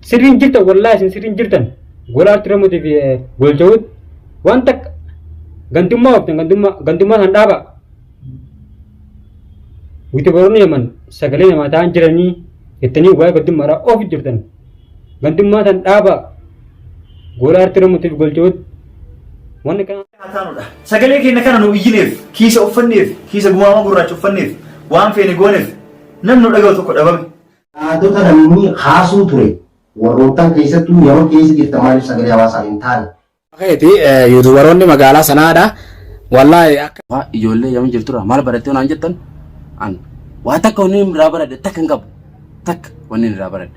Sirriin jirtan wallaahi isin sirriin jirtan gola arti ramuutii fi golcha'uut waan takka gantummaa ooftan gantummaa gantummaa san dhaaba. Yuutuubaroonni Yaman sagalee namaa ta'an jiranii jettanii waa'ee gantummaadhaa oofu jirtan. Gantummaa san dhaaba gola arti ramuutii fi golcha'uut wanni kana. Taanudha. Sagalee keenya kana nu iyyineef, kiisa uffanneef, kiisa gumaama gurraacha uffanneef, waan feene gooneef namni nu dhaga'u tokko dhabame. Yaadota namni kaasuu ture warroottan keessattuu Yaman keessa jirtan maaliif sagalee hawaasaaf hin taane? Keeti yuutuubaroonni magaalaa sanaadha. Wallaahi akka. Ijoollee yaman jirturraa maal barattee naan jettan an waa takka wanni irraa baradhe takka hin qabu takka wanni irraa baradhe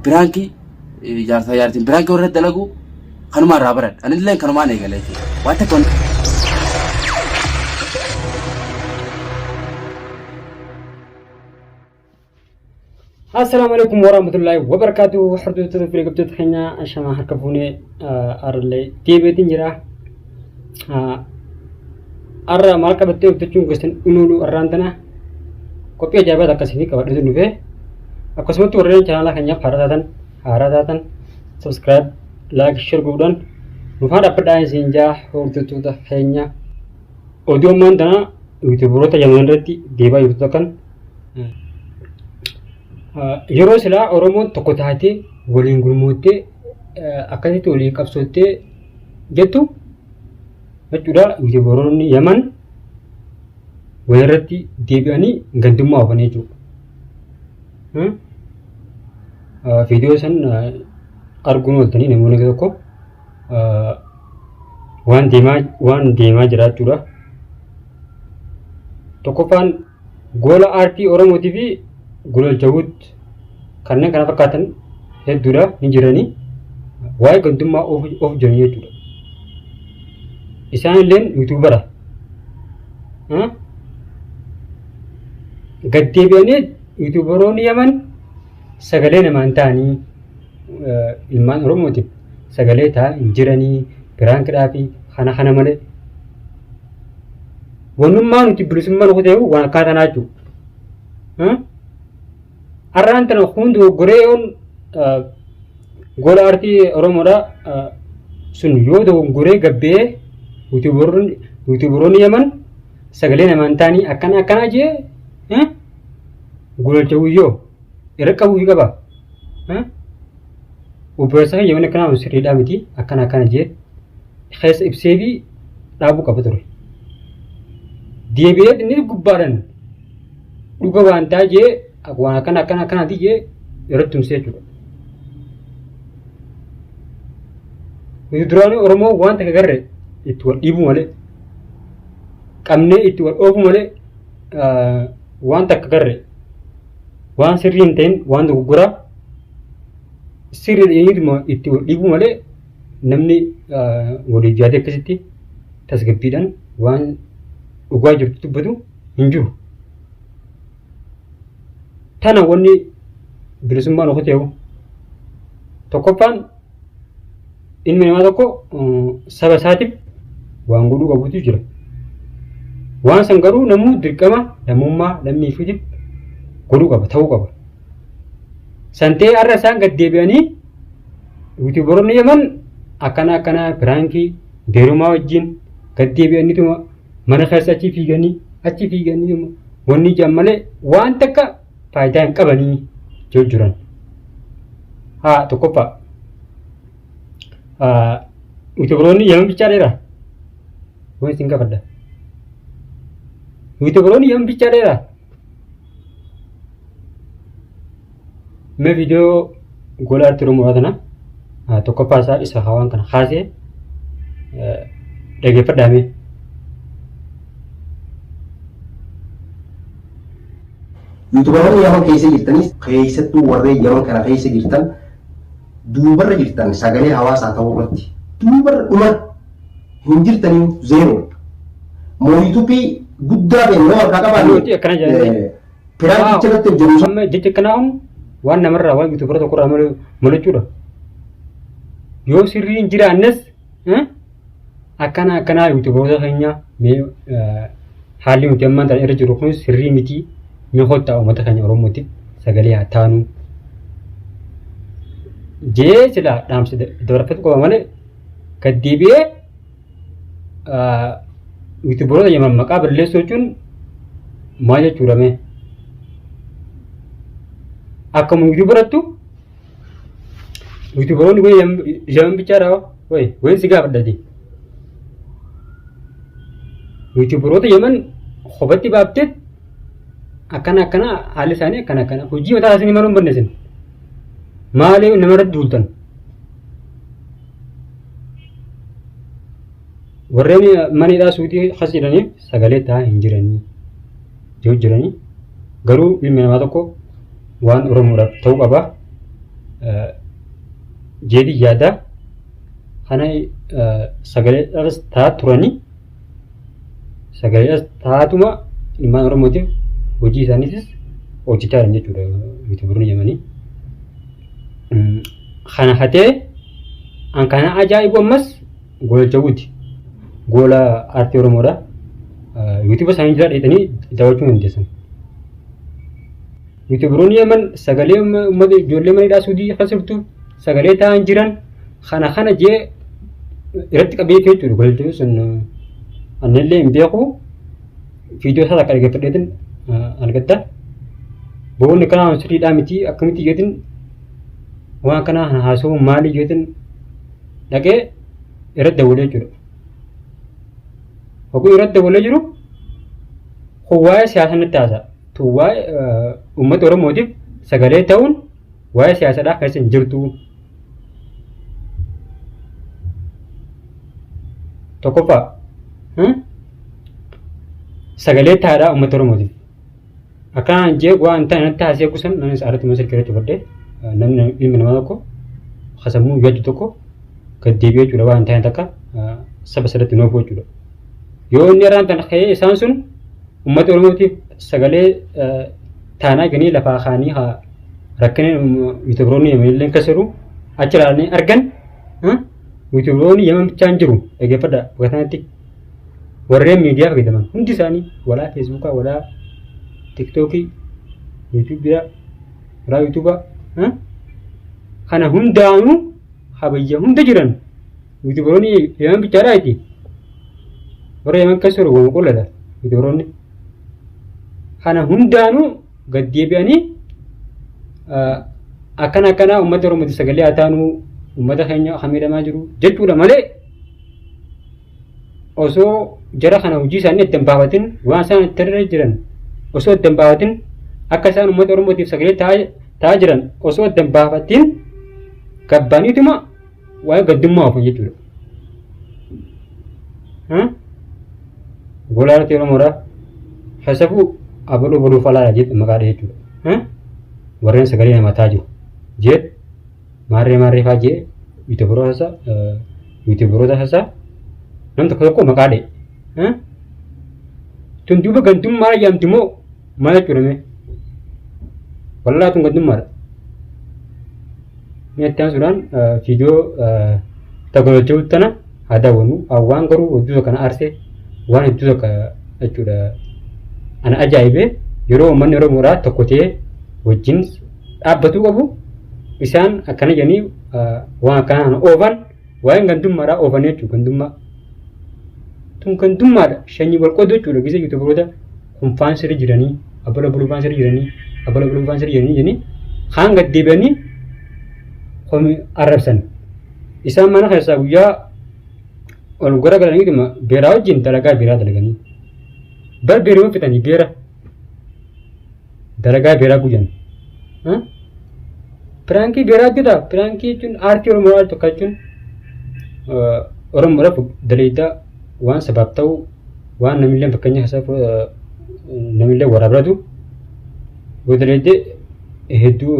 piraankii jaarsaa jaartiin piraankii warra dalagu kanumaan irraa baradhe anillee kanumaan eegale jechuudha waa takka wanni. Assalaamu alaikum warahmatullahi wabarakatuh. Hordoftoota fi eeggattoota keenya ashamaa harka fuunee arallee deebi'eetiin jira. Har'a maal qabattee hojjechuun keessan inuulu har'aan tana qophii ajaa'ibaa takka isinii qabadheetu dhufe. Akkasumatti warreen chaanaala keenyaaf haaraa taatan subscribe, like, share godhuudhaan nu faana dhaabbadhaa isin jaa hordoftoota keenya. Oduu ammaan tana yuutuubaroota yaman irratti deebaa jirtu takkan Yeroo silaa Oromoon tokko taatee waliin gurmoottee akkasitti waliin qabsoottee jettu jechuudha yuutuubaroonni Yaman walirratti deebi'anii gandummaa oofan jechuudha. Viidiyoo san arguun ooltanii namoonni tokko waan deemaa waan deemaa jira jechuudha. Tokkoffaan Goola aartii Oromootii fi Gololchawuut kanneen kana fakkaatan hedduudha ni jiranii waa'ee gandummaa of jiranii jechuudha. Isaan illeen yuutuubara. Gad deebi'anii yuutuubaroonni Yaman sagalee namaan ta'anii ilmaan Oromootiif sagalee ta'aa hin jiranii piraankidhaa fi kana kana malee. Wannummaa nuti bilisummaa nu kuteewu waan akkaa tanaa jechuudha. Har'aan tana kun dogoggoree yoon gola aartii Oromoodha sun yoo dogoggoree gabbee yuutuubaroonni Yaman sagalee namaan ta'anii akkana akkanaa jee gololcha guyyoo irra qabuu qaba. Obboleessa kiyya wanni akkanaa kun sirriidhaa miti akkana akkana jee keessa ibsee fi dhaabuu qaba ture. Deebi'ee inni gubbaadhaan dhuga waan ta'aa jee waan akkana akkana akkanaati jee irratti tumsee jechuudha. Nuti duraanii Oromoo waan takka garre itti wal dhiibuu malee qabnee itti wal oofuu malee waan takka garre waan sirrii hin ta'in waan dogoggoraa sirrii jedhaniituma itti wal dhiibuu malee namni waliif yaadee akkasitti tasgabbiidhaan waan dhugaa jirtu dubbatu hin jiru. Tana wanni bilisummaan ofi ta'u tokkoffaan ilmi namaa tokko saba isaatiif waan godhuu qabutu jira. Waan san garuu namuu dirqama lammummaa lammii ofiitiif godhuu qaba ta'uu qaba. San ta'ee har'a isaan gad deebi'anii yuutuubaroonni Yaman akkana akkana piraankii beerumaa wajjin gad deebi'aniituma mana keessa achi fiiganii achi fiiganii wanni jedhan malee waan takka faayidaa hin qabanii jiru jiran. Haa tokkoffaa yuutuubaroonni Yaman bichaa dheeraa waan isin gaafadha. Yuutuubaroonni Yaman bichaa dheeraa. Mee viidiyoo gola aartii Oromoo tana tokkoffaa isaa isa hawaan kana kaasee dhaggeeffadhaa mee. Yuutubaroonni Yaman keessa jirtanis keessattuu warreen Yaman kana keessa jirtan duubarra jirtan sagalee hawaasaa ta'uu irratti duubarra dhuma hin jirtanii zeeroo. Moo yuutuubii guddaa ta'e yoo harkaa qabaanne Nuti akkana jedhanii. piraankicha irratti hojjennu Amma jechi akkanaa kun waan namarraa waan yuutuubara tokkorraa malachuudha. Yoo sirrii hin jiraannes akkana akkanaa yuutuubaroota keenya mee haalli nuti ammaan tana irra jiru kun sirrii miti mee kottaa uummata keenya Oromootiif sagalee haa taanu. Jee silaa dhaamsa dabarfatu qaba malee gad deebi'ee yuutuubaroota Yaman maqaa balleessuu jechuun maal jechuudha mee? Akkuma yuutuubarattu yuutuubaroonni kun Yaman bichaadha wayi wayin si gaafadhati. Yuutuubaroota Yaman kophatti baaftee akkana akkana haalli isaanii akkana akkana hojii mataa isaanii maluun bannesin. Maaliif namarratti duultan? Warreen mana hidhaa suutii kas jedhaniif sagalee ta'aa hin jiranii. Jiru jiranii. Garuu ilmi namaa tokko waan Oromoodhaaf ta'uu qaba. Jeetii yaada kana sagalee dhalas ta'aa turanii Sagaleedhas taatuma ilmaan Oromootiif hojii isaaniitis hojjechaa jiran jechuudha yuutuubaroonni Yamanii. Kana hatee an kana ajaa'ibu ammas goola Jabuuti. Goola aartii Oromoodha. Yuutuuba isaanii jala dheetanii daawwachuu dandeessan. Yuutuubaroonni Yaman sagalee uummata ijoollee mana hidhaa Suudii keessa jirtu sagalee ta'an jiran kana kana jee irratti qabee jechuudha. Gololchuun sun annillee hin beeku viidiyoo isaa takka dhaggeeffadheetin argatta. Boonni kanaa sirriidhaa miti akkamitti jeetin waan kanaa haasa'uu maali jeetin dhaqee irratti dawwalee jechuudha. Hoguu irratti dawwalee jiru kun waa'ee siyaasaa natti haasa'a. Tun waa'ee uummata Oromootiif sagalee ta'uun waa'ee siyaasadhaa keessa hin jirtu. Tokkoffaa sagalee taadhaa uummata Oromootiif. Akkanaan jee waan hin taane natti haasee kusan namni isaarratti immoo silkii irratti cufadhee namni ilmi namaa tokko kasammuu yaaddu tokko gad deebi'ee jechuudha waan hin taane takka saba sirriitti hin oofu jechuudha. Yoo inni irraan tan ka'ee isaan sun uummata Oromootiif sagalee taanaa ganii lafaa kaanii haa rakkina yuutuubaroonni Yemenillee keessa jiru achi ilaalanii argan yuutuubaroonni Yemen bichaan jiru dhaggeeffadha bakka sanatti warreen miidiyaa fayyadaman hundi isaanii walaa feesbuukaa walaa tiktookii yuutuubiyaa walaa yuutuubaa kana hundaanuu habayya hunda jiran Yuutubaroonni Yemen bichaadhaa iti. Warra Yemen keessa jiru waan qulladha yuutubaroonni. Kana hundaanuu gad deebi'anii akkana akkanaa uummata Oromooti sagalee haa taanuu uummata keenya kan miidhamaa jiru jechuudha malee osoo jara kana hojii isaanii adda hin baafatin waan isaan itti irra jiran osoo adda hin baafatin akka isaan uummata Oromootiif sagalee ta'aa jiran osoo adda hin baafatin gabbaaniituma waa'ee gaddummaa oofan jechuudha. Gola irratti Oromoodha. Hasafuu abaluu baluu falaa jedhu maqaa dhahee jechuudha. Warreen sagalee namaa ta'aa jiru. Jeet maarree maarree fa'aa jee yuutuubaroota isaa yuutuubaroota isaa nam tokko tokko maqaa dhahe. Tun duuba gandummaa jedhamti moo maal jechuudha mee? Wallaa tun gandummaadha. Mee itti aansuudhaan viidiyoo tagoolachuu tana haa daawwannu. Waan garuu hedduu tokko na aarsee waan hedduu tokko jechuudha. Ana ajaa'ibee yeroo uummanni Oromoodhaa tokko ta'ee wajjin dhaabbatuu qabu isaan akkana jedhanii waan akkanaa oofan waa'een gandummaadhaa oofan jechuudha gandummaa. Tun gandummaadha shanyii wal qooduu jechuudha gisa yuutuubaroota kun faan sirri jiranii abala buluu faan sirri jiranii abala buluu faan sirri jiranii jedhanii kaan gad deebi'anii komi arrabsan. Isaan mana keessaa guyyaa ol gara galaniituma beeraa wajjin dalagaa beeraa dalaganii. Bar beeruma fixanii beera dalagaa beeraa guyyan. Piraankii beeraa hojjetaa piraankii jechuun aartii Oromoo tokko jechuun Oromoodhaaf daleeydaa waan sabaaf ta'u waan namillee fakkeenya isaa namillee waraabatu yoo daleeyde hedduu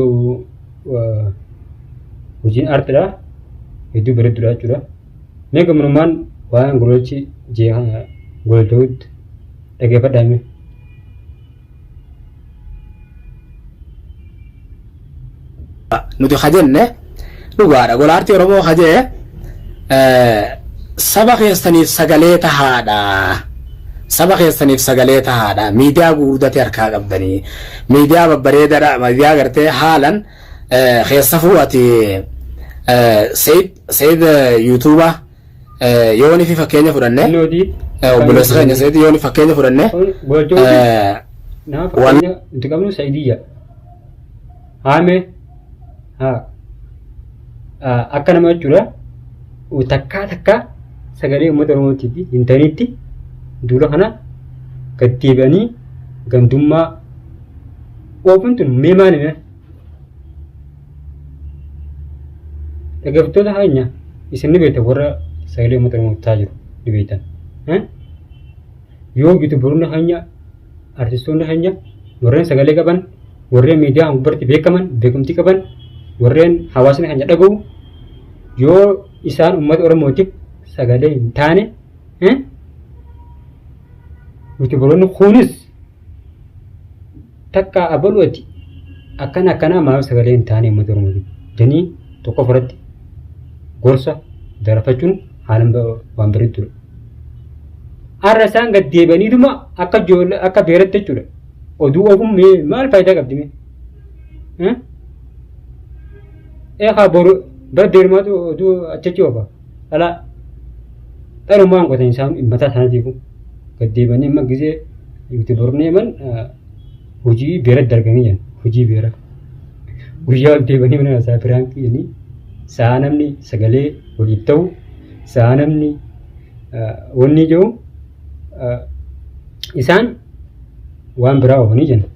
hojiin aartiidha hedduu bareedduudha jechuudha. Mee gammanumaan waan gololchi jee gololcha'utti dhaggeeffadhaa mee. Nuti ka jenne dhugaadha. Gola aartii Oromoo ka jee saba keessaniif sagalee tahaadha. Saba keessaniif sagalee tahaadha. Miidiyaa gurguddate harkaa qabdanii. Miidiyaa babbareedaadha. Miidiyaa gartee haalan keessafuu ati Seid Seid yuutuuba yooni fi fakkeenya fudhanne Innooti obboleessa keenya Seid yooni fakkeenya fudhanne Golchoo nama fakkeenya nuti qabnu Saidiyya. Haame haa akka nama jechuudha takkaa takkaa sagalee uummata Oromootiif hin ta'initti duula kana gad deebi'anii gandummaa oofuun tun mee maali mee? Dhaggeeffattoota keenya isin ni beektan warra sagalee uummata Oromoof ta'aa jiru ni beektan. Yoo yuutuubaroonni keenya artistoonni keenya warreen sagalee qaban warreen miidiyaa gubbaatti beekaman beekumtii qaban warreen hawaasni keenya dhaga'u yoo isaan uummata Oromootiif sagalee hin taane yuutuubaroonni kunis takka abalu ati akkana akkanaa maaf sagalee hin taane uummata Oromootiif jedhanii tokko ofirratti gorsa darafachuun haalaan waan bareeddudha. Har'a isaan gad deebi'aniituma akka ijoollee akka beeratti jechuudha. Oduu ofuun mee maal faayidaa qabdi mee? Eegaa boru bara deerumaatu oduu achachi oofa. Dhalaa dhalumaan qotan isaan mataa isaaniitiifu gad deebi'anii amma gisee yuutuubaroonni himan hojii beera darganii jiran hojii beera. Guyyaa ol deebi'anii mana isaa piraankii jedhanii sa'a namni sagalee waliif ta'u sa'a namni wanni jiru isaan waan biraa oofanii jiran.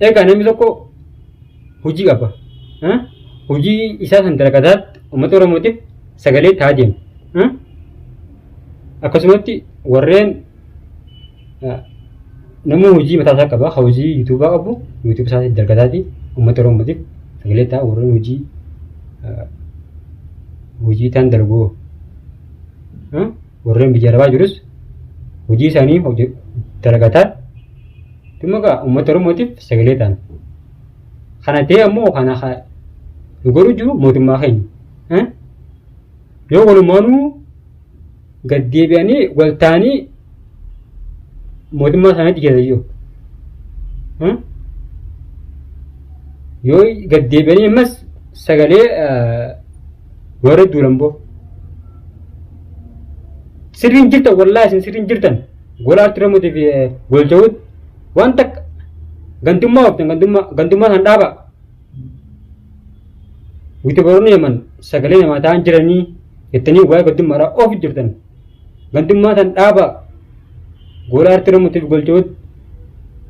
Egaa namni tokko hojii qaba. Hojii isaa san dalagataatti uummata Oromootiif sagalee ta'aa deema. Akkasumatti warreen namni hojii mataa isaa qaba. Hojii yuutuubaa qabu yuutuub isaa dalagataati uummata Oromootiif sagalee ta'a warreen hojii hojii ta'an dalaguu. Warreen biyya arabaa jirus hojii isaanii dalagataa dhimma gaa uummata Oromootiif sagalee ta'an. Kana ta'e ammoo kana nu godhu jiru mootummaa keenya. Yoo walumaanuu gad deebi'anii wal ta'anii mootummaa isaaniitti geessayyuu. Yoo gad deebi'anii ammas sagalee warra duulan boo. Sirriin jirtan wallaahi isin sirriin jirtan gola arti Oromootii fi golcha'uutti waan takka gantummaa ooftan gantummaa gantummaa san dhaaba. Yuutuubaroonni Yaman sagalee namaa ta'an jiranii jettanii waa'ee gantummaadhaa oofu jirtan. Gantummaa san dhaaba gola arti Oromootii fi golcha'uutti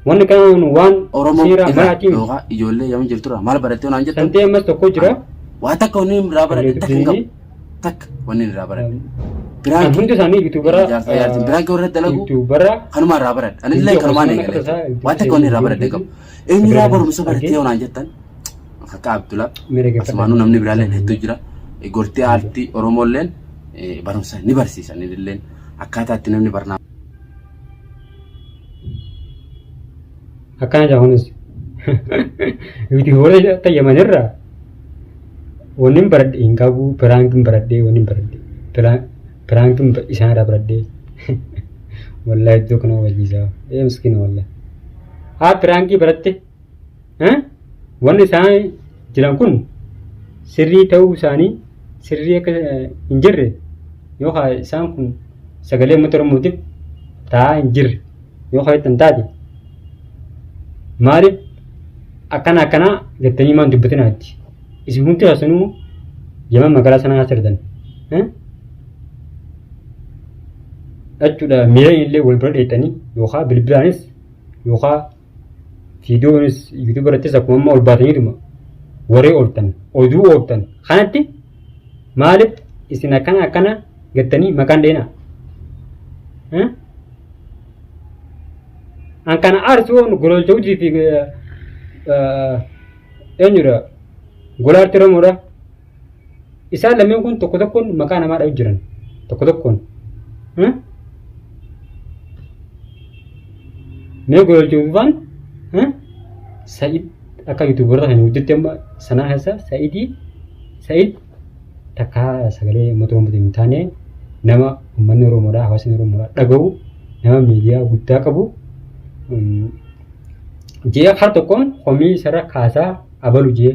wanni kanaan waan Oromoo seera irraa maraatiin yookaan ijoollee yaman jirturraa maal barattee naan jettan santee ammas tokko jira. waa takka wanni irraa baradhe takka hin qabu takka wanni irraa baradhe Kan Piraankii hundi isaanii yuutuubara jaarsa jaartiin piraankii warra dalagu yuutuubara kanuma irraa baradhe ani illee kanumaan eegale waa takka wanni irraa baradhe qabu eenyu irraa barumsa barattee yoo naan jettan akka Abdulaa asumaanuu namni biraalleen hedduu jira gortee aartii Oromoolleen barumsa ni barsiisan illeen akkaataa itti namni barnaa Akkana jedha kunis. Yuutuuboota tayyaman irraa wanni hin baradhe hin qabu piraankiin baradhee wanni hin baradhe piraankiin isaan irraa baradhee wallahi iddoo kana wajiisaa ee miskiina wallahi haa piraankii baratte wanni isaan jiran kun sirrii ta'uu isaanii sirrii akka hin jirre yookaan isaan kun sagalee uummata Oromootiif ta'aa hin jirre yoo kaa'ettan taate maaliif akkana akkanaa jettanii maan dubbatinaa itti isin hundi keessanuu yaman magaalaa sanaa sirdan jechuudha miilaan illee wal bira dheettanii yookaan bilbilaanis yookaan viidiyoonis yuutuuba irrattis akkuma amma ol baataniituma waree ooltan oduu ooltan kanatti maaliif isin akkana akkana jettanii maqaan dheenaa An kana aarsu gololcha hojii fi eenyudha gola aartii Oromoodha. Isaan lameen kun tokko tokkoon maqaa namaa dha'u jiran tokko tokkoon. Mee gololcha hojii Sa'id akka yuutuubaroota kan hojjette amma sanaa keessa Sa'idii Sa'id takka sagalee uummata Oromootiin hin taane nama uummanni Oromoodhaa hawaasni Oromoodhaa dhaga'u nama miidiyaa guddaa qabu Jee har tokkoon komii isarra kaasaa abalu jee.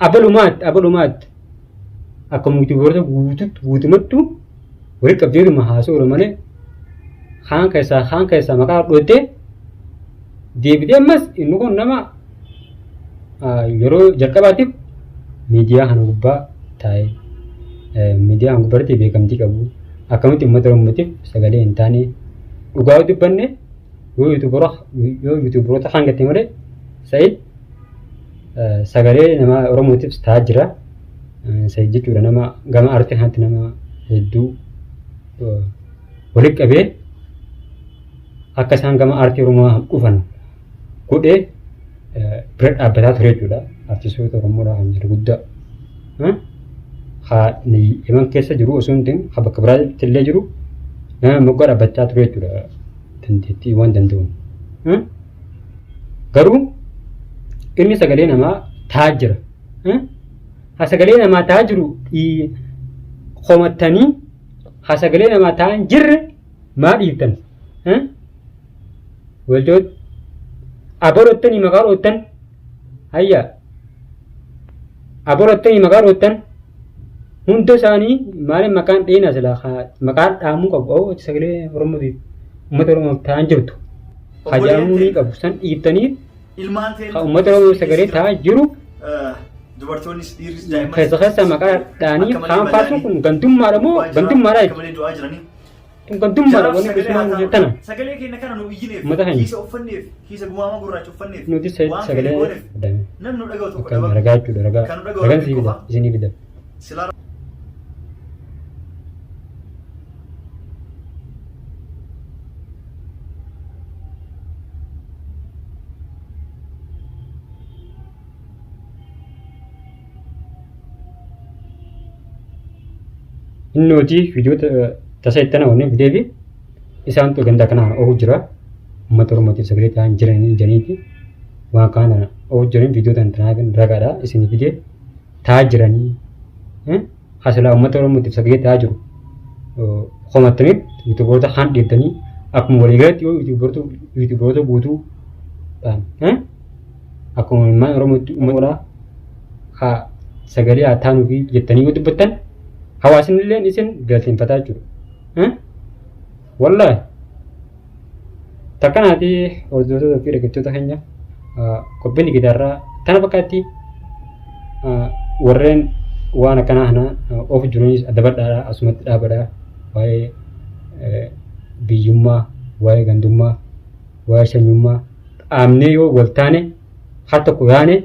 Abalumaatti abalumaatti akkuma yuutuubaroota guututti guutumattu walitti qabdeetuma haasa'uudha malee kaan keessaa kaan keessaa maqaa dhootee deebitee ammas inni kun nama yeroo jalqabaatiif miidiyaa kana gubbaa taa'ee miidiyaa kana gubbaatti beekamtii qabu akkamitti uummata Oromootiif sagalee hin taane dhugaa yoo dubbanne yoo yuutuubaroota kaan gatte malee Sa'id sagalee nama Oromootiif ta'aa jira. Sa'id jechuudha nama gama aartii kanatti nama hedduu walitti qabee akka isaan gama aartii Oromoo dhufan godhee bira dhaabbataa ture jechuudha. Artistoota Oromoodhaa kan jiru guddaa. Haa Yemen keessa jiru osoo hin ta'in haa bakka biraatti illee jiru nama moggaa dhaabbachaa ture jechuudha. Dandeettii waan danda'uun. Garuu inni sagalee namaa ta'aa jira. Haa sagalee namaa ta'aa jiru komattanii haa sagalee namaa ta'aa hin jirre maa dhiiftan? Waldoot aborottanii maqaa dhoottan hayya aborottanii maqaa dhoottan hunda isaanii maaliif maqaan dheena silaa maqaan dhaamuu qabu awoo sagalee Oromootiif uummata Oromoof ta'an jirtu hajaamuu ni qabu san dhiiftanii Ilmaan ta'e ka uummata Oromoo sagalee ta'aa jiru dubartoonnis dhiirris daa'imman keessa keessa maqaa dhaanii kaan faarsuun kun gandummaadha moo gandummaadha akka malee du'aa jiranii. Kun gandummaadha Jaraaf wanni sagalee bilisummaa haa nuti taanu. tana. Sagalee keenya kana nu iyyineef, Uummata keenya. kiisa uffanneef, kiisa gumaama gurraacha uffanneef, Nuti waan sagalee fedhe gooneef, fudhanne. namni nu dhaga'u tokko Akka dhabame. ragaa jechuudha ragaa. Kan nu dhaga'u Ragaan Rabbi sii fida qofa. isinii fida. Silaa Inni hojii viidiyoo tasa itti wanni fidee fi isaantu ganda kanaan oofu jira. Uummata Oromootiif sagalee ta'an jiranii janiiti. Waan kana oofu jiran viidiyoo tan tanaaf ragaadha isinii fidee ta'aa jiranii. Hasilaa uummata Oromootiif sagalee ta'aa jiru. Komattaniif yuutuuboota kaan dhiibdanii akkuma waliigalatti yoo yuutuuboota guutuu ta'an akkuma ilmaan Oromootti uummata haa sagalee haa taanuufi jettanii yoo dubbattan hawaasni illee isin galateeffataa jechuudha. Wallaahi takkanaati hordoftoota fi dhaggeeffattoota keenya qophiin gitaarraa tana fakkaatti warreen waan akkanaa kana of jiranis adabadhaadha asumatti dhaabadha waa'ee biyyummaa waa'ee gandummaa waa'ee sanyummaa dhaabnee yoo wal taane har tokko yaane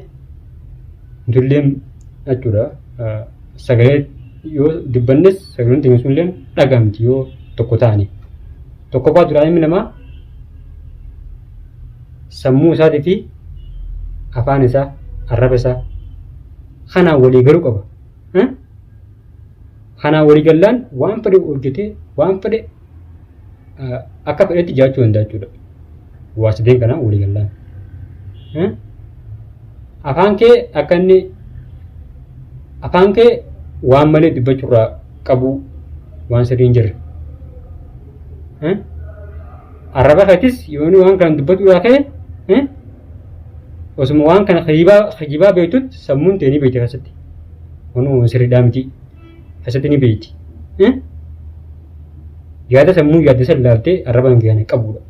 nutulleen jechuudha sagalee yoo dubbannes sagaleen teenya sunilleen dhagamti yoo tokko taane. Tokkoffaa duraa ilmi namaa sammuu isaatii fi afaan isaa arraba isaa kanaan walii galuu qaba. Kanaan walii gallaan waan fedhe hojjetee waan fedhe akka fedhetti jiraachuu danda'a jechuudha. Waa sadeen kanaan walii gallaan. Afaan kee akka inni afaan kee waan malee dubbachuurraa qabu waan sirrii hin jirre. Arraba keetis yoo inni waan kana dubbatuudhaa ka'e osuma waan kana kijibaa beektutti sammuun tee ni beekti keessatti. Wanuma sirriidhaa miti. Keessatti ni beekti. Yaada sammuu yaadde san laaltee arraba kee kana qabuudha.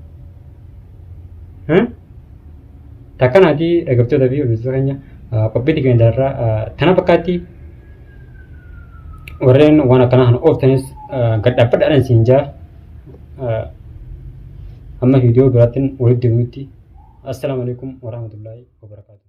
Takkanaati dhaggeeffattoota fi hordoftoota keenya qophiitti keenya irraa tana fakkaatti warreen waan akkanaa kana ooftanis gad dhaabbadhaadhaan siin jaa amma viidiyoo biraattiin walitti deebinutti assalaamu alaikum warahmatullaahi wabarakaatuh.